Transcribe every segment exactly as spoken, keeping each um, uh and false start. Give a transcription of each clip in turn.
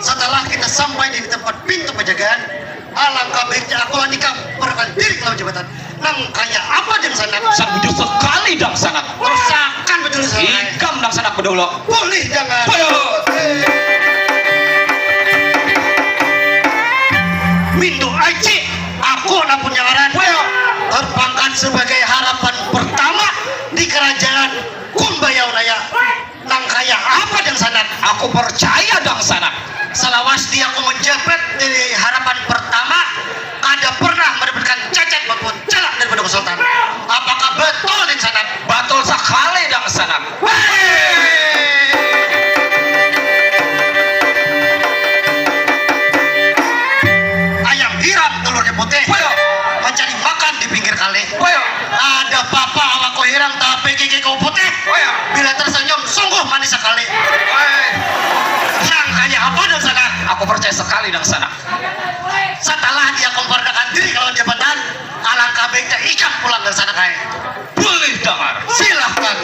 Setelah kita sampai di tempat pintu penjagaan, alangkah baiknya aku lawan ikam perkenalkan diri kelawan jabatan. Nang kaya apa dangsanak? Sambujur sekali dangsanak. Terusakan betul sekali. Ikam dangsanak bedahulu. Boleh jangan. Ayo. Mindu Aji, aku Nampun Nyangaran. Ayo. Terpangkat sebagai harapan pertama di kerajaan Kumbayau Naya. Nang kaya apa dangsanak? Aku percaya dangsanak. Salawas di aku menjabat di harapan pertama, kada pernah mendapatkan cacat maupun calak daripada kesultanan. Apakah betul dangsanak? Betul sekali dangsanak. Weh! Ayam hiram telurnya putih. Ayo. Mencari makan di pinggir kali. Ayo. Ada papa awakku hiram tapi gigiku putih. Ayo. Bila tersenyum sungguh manis sekali. Weh. Nang kaya apa dangsanak? Aku percaya sekali dangsanak. Setelah dia memperkenalkan diri kelawan jabatan, alangkah baiknya ikam pulang dangsanak ai. Boleh dangar. Silahkan.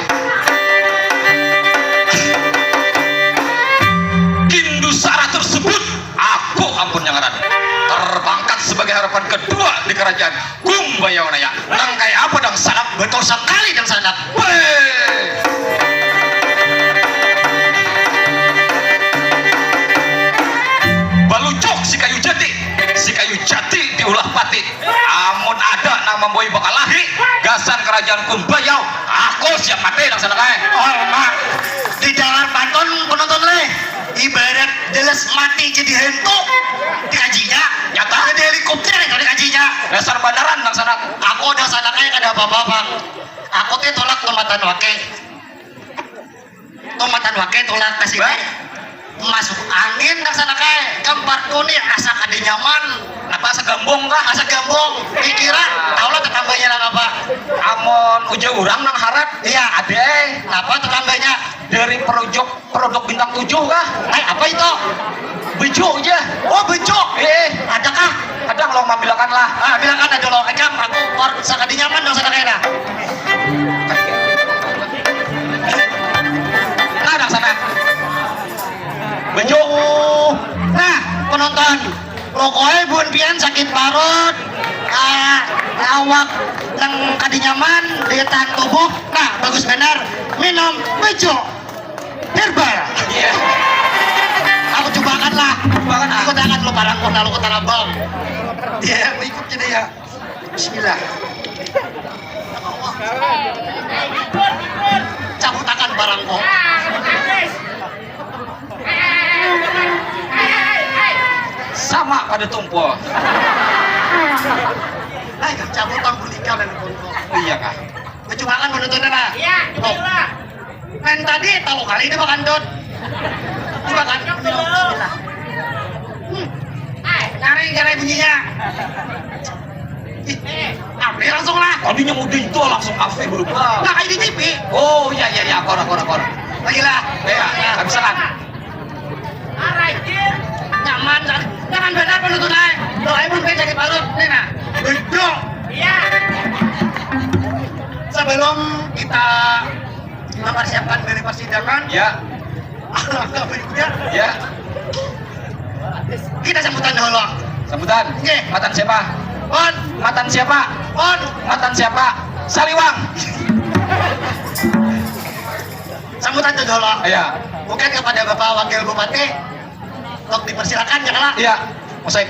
Indu sara tersebut, aku Nampun Nyangaran, terpangkat sebagai harapan kedua di kerajaan Kumbayau Naya. Nang kaya apa dangsanak? Betul sekali dangsanak. Weh. Balucuk si kayu jati, si kayu jati diulah pati. Amun ada nang mambawa bakalahi gasan kerajaan Kumbayau, aku siap mati dangsanak ai. Oh, mak. Didangar pantun penonton leh. Ibarat jelas mati jadi hantu dikajinya. Nyata. Jadi helikopter itu dikajinya. Dasar bandaran dangsanak. Aku dangsanak ai kada apa-apa, Bang. Aku teh tulak tumatan wake. Tumatan wake tulak ka sini. Bah? Masuk angin dangsanak ai. Gambar kuning asa kada nyaman. Apa asa gambung kah? Asa gambung. Dikira tahu lah tetambanya nang apa. Amun ujar urang nang harat. Iya. Ada ai. Apa tetambanya? Dari produk, produk bintang tujuh kah? Ai, apa itu? Bejo aja. Oh, bejo. Eh, ada kah? Ada kalau mau bilakan lah. Ah, bilakan aja lo. Ajam, aku keluar sakadi nyaman dangsanak ai nah. Nah, dangsanak. Bejo. Oh. Nah, penonton. Pokoknya buhan pian sakit parut, ah, awak nang kada nyaman, daya tahan tubuh. Nah, bagus banar. Minum bejo herbal. Iya. Aku cobakan lah. Cobakan, ah. Ikut akan lu parangkuh lalu ke Tarabang. Iya, ikut kita ya. Bismillah. Cabutakan barangku. Sama pada tumpul. Nah, ikam cabut bang, bunika dan tumpul. Iya kah? Percuma kan menontonnya nah. Iya, oh. Itulah. Main tadi tahu kali ini makan dot. Coba kan. Bismillah. Hmm. Garing garing bunyinya. Ih, ambil langsung lah. Tadinya muda itu langsung kafe berubah. Nah, kayak di T V. Oh iya iya iya, akor akor akor. Lagi lah. Iya, habis kan. Arajin. Nyaman kan. Nyaman benar penutup naik. Doain pun kayak jadi balut. Nih nah. Betul. Iya. Sebelum kita mempersiapkan diri persidangan. Ya. Alangkah baiknya. Ya. Kita sambutan dahulu. Sambutan. Oke. Matan siapa? Pon. Matan siapa? Pon. Matan siapa? Saliwang. Sambutan tu dahulu. Ya. Mungkin kepada Bapak Wakil Bupati untuk dipersilakan ya kala. Ya. Musik.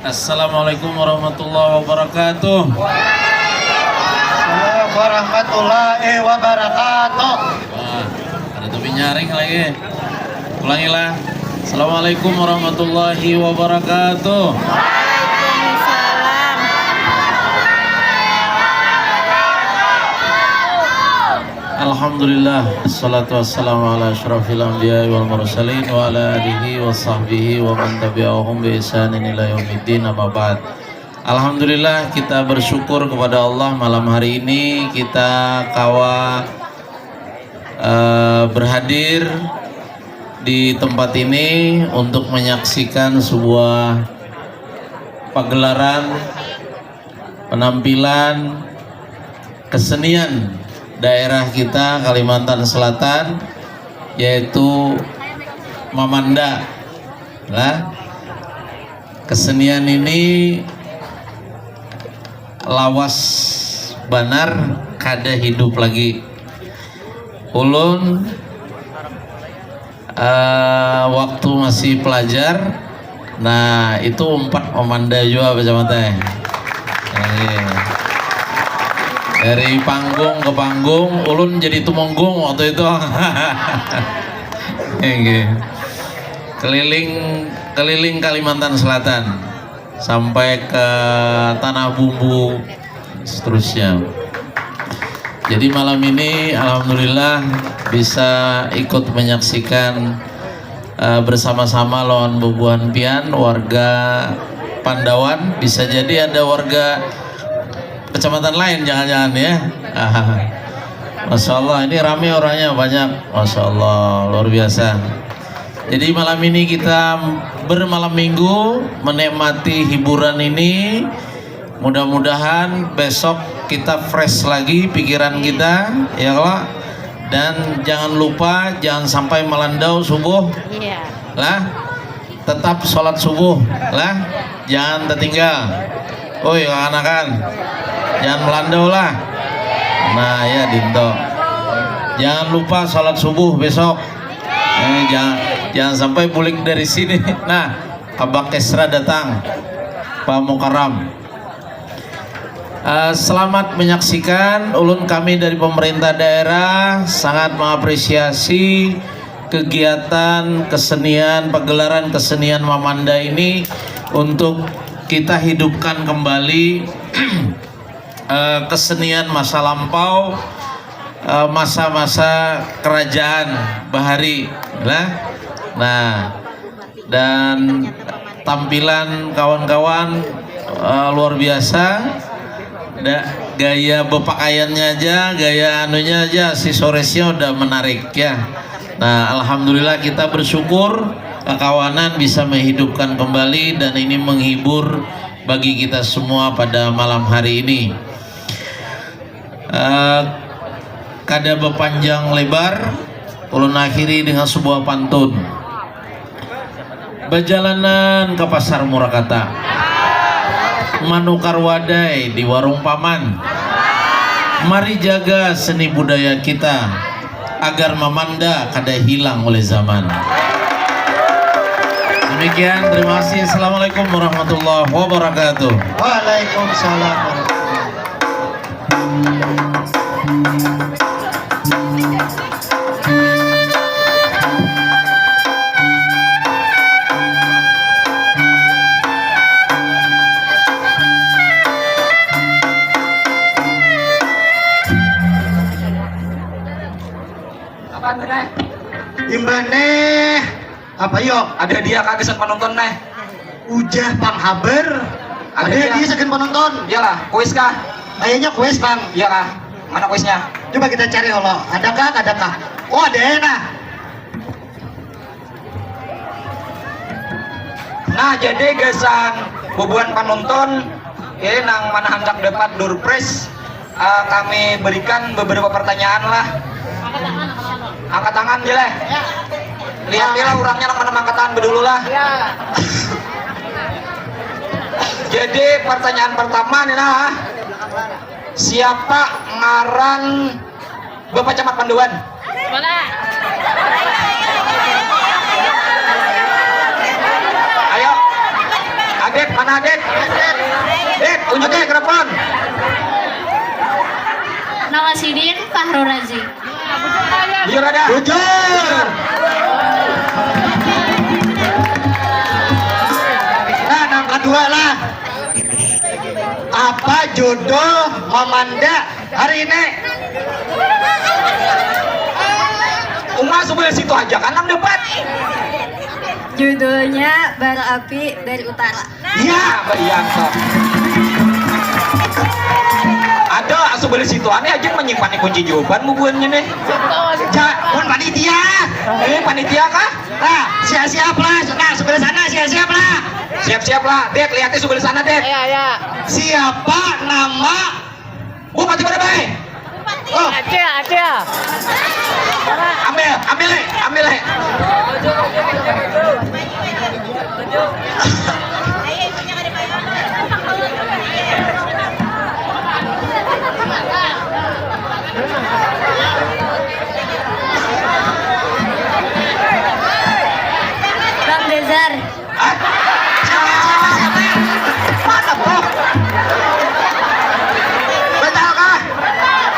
Assalamualaikum warahmatullahi wabarakatuh. Waalaikumsalam warahmatullahi wabarakatuh. Wah, ada topi nyaring lagi. Ulangilah. Assalamualaikum warahmatullahi wabarakatuh. Waalaikumsalam. Alhamdulillah, wassalatu wassalamu ala asyrafil anbiya wal mursalin wa ala alihi wa sahbihi wa man tabi'ahum bi ihsanin ila yaumiddin, amma ba'd. Alhamdulillah, kita bersyukur kepada Allah, malam hari ini kita kawa eh, berhadir di tempat ini untuk menyaksikan sebuah pagelaran penampilan kesenian daerah kita, Kalimantan Selatan, yaitu Mamanda. Lah, kesenian ini lawas banar, kada hidup lagi. Ulun eh, waktu masih pelajar, nah, itu umpat mamanda jua, baca mata. Iya. Dari panggung ke panggung, ulun jadi tumenggung waktu itu. Inggih. Keliling, keliling Kalimantan Selatan sampai ke Tanah Bumbu, seterusnya. Jadi, malam ini alhamdulillah bisa ikut menyaksikan eh, bersama-sama lawan bubuhan pian, warga Pandawan. Bisa jadi ada warga kecamatan lain, jangan-jangan, ya. Masya Allah, ini rame orangnya, banyak. Masya Allah, luar biasa. Jadi, malam ini kita bermalam minggu, menikmati hiburan ini. Mudah-mudahan besok kita fresh lagi pikiran kita, ya kalau. Dan jangan lupa, jangan sampai malandau subuh. Iya. Lah, tetap sholat subuh, lah, jangan tertinggal. Oi, kanakan, jangan melandau lah. Nah, ya, dinto. Jangan lupa sholat subuh besok. Eh, jangan, jangan sampai bulik dari sini. Nah, Abah Kesra datang, Pak Mukarram. Eh, selamat menyaksikan. Ulun, kami dari pemerintah daerah sangat mengapresiasi kegiatan kesenian, pagelaran kesenian Mamanda ini untuk kita hidupkan kembali eh, kesenian masa lampau, eh, masa-masa kerajaan bahari lah. Nah, dan tampilan kawan-kawan eh, luar biasa. Da, gaya berpakaiannya aja, gaya anunya aja, aksesorisnya udah menarik, ya. Nah, alhamdulillah, kita bersyukur kekawanan bisa menghidupkan kembali dan ini menghibur bagi kita semua pada malam hari ini. Eh, kada bepanjang lebar, ulun akhiri dengan sebuah pantun. Bajalanan ka pasar Murakata, manukar wadai di warung paman. Mari jaga seni budaya kita, agar mamanda kada hilang oleh zaman. Demikian, terima kasih. Assalamualaikum warahmatullahi wabarakatuh. Waalaikumsalam warahmatullahi wabarakatuh. Imbah neh, apa yo? Ada hadiah kah gasan penonton neh? Ujar pang habar. Ada hadiah sagan penonton. Iyalah, kuis kah? Kayaknya kuis, Bang. Iya kah? Mana kuisnya? Coba kita cari dulu. Adakah? Adakah? Oh, ada ya, nah. Nah, jadi gasan bubuhan penonton, ya, nang mana handak dapat door prize, eh, kami berikan beberapa pertanyaan lah. Angkat tangan, Jileh. Lihat lah orangnya nang mana angkat tangan bedulu lah. Jadi, pertanyaan pertama nih, nah. Siapa ngaran Bapak Camat Pandawan? Ayo. Adit, mana Adit? Dit, unjuki mikrofon. Nama sidin Fahru Razi. Bujur ada. Bujur. Nah, nang kedua lah. Apa judul mamanda hari ini? Uma sebelah situ aja kan nang dapat. Judulnya Bara Api dari Utara. Ya, bayangkan. Ada sebelah situ aneh aja menyimpan kunci jawaban bubuhannya nih. Ja, pun panitia. Ini panitia kah? Nah, siap-siap lah. Nah, sebelah sana siap-siap lah. Siap-siap lah. Dek, lihatnya sebelah sana, Dek. Ya, ya. Siapa nama Bupati Badabay? Oh, Acil, Acil. Ambil, ambil, eh, ambil, eh. Bang Dezar. Hah? Siapa, siapa, siapa? Mana, Bro? Batal kah?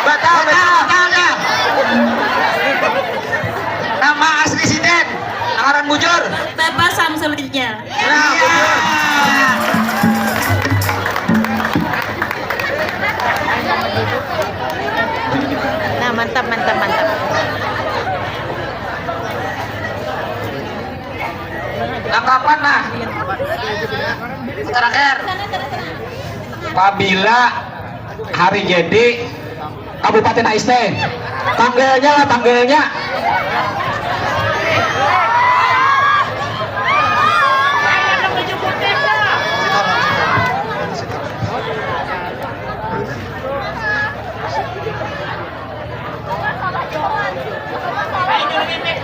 Batal, batal, batal kah? Nama asli siden, ngaran bujur. Bapak Samsul Rijal. Nah, bujur. Nah, mantap, mantap, mantap. Nah, kapan nah? Terakhir. Pabila hari jadi Kabupaten Ais teh, tanggalnya lah, tanggalnya.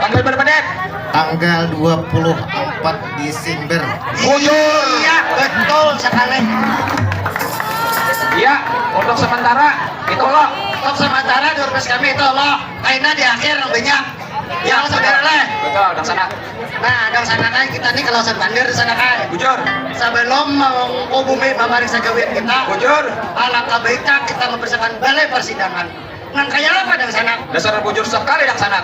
Tanggal berapa, Dep? Tanggal dua puluh empat Desember. Bujur. Iya, betul sekali. Ya, untuk sementara itu loh. Untuk sementara di Orpes kami itu Allah. Kaina di akhir nang banyak. Ya, saudara lah. Betul, dang sana. Nah, dang sana kan kita nih kalau sebandir di sana kan. Bujur. Sebelum mengko bumi mamarik sagawian kita, Bujur. alangkah baiknya kita mempersiapkan balai persidangan. Nang kaya apa dang sana? Dasar bujur sekali dang sana.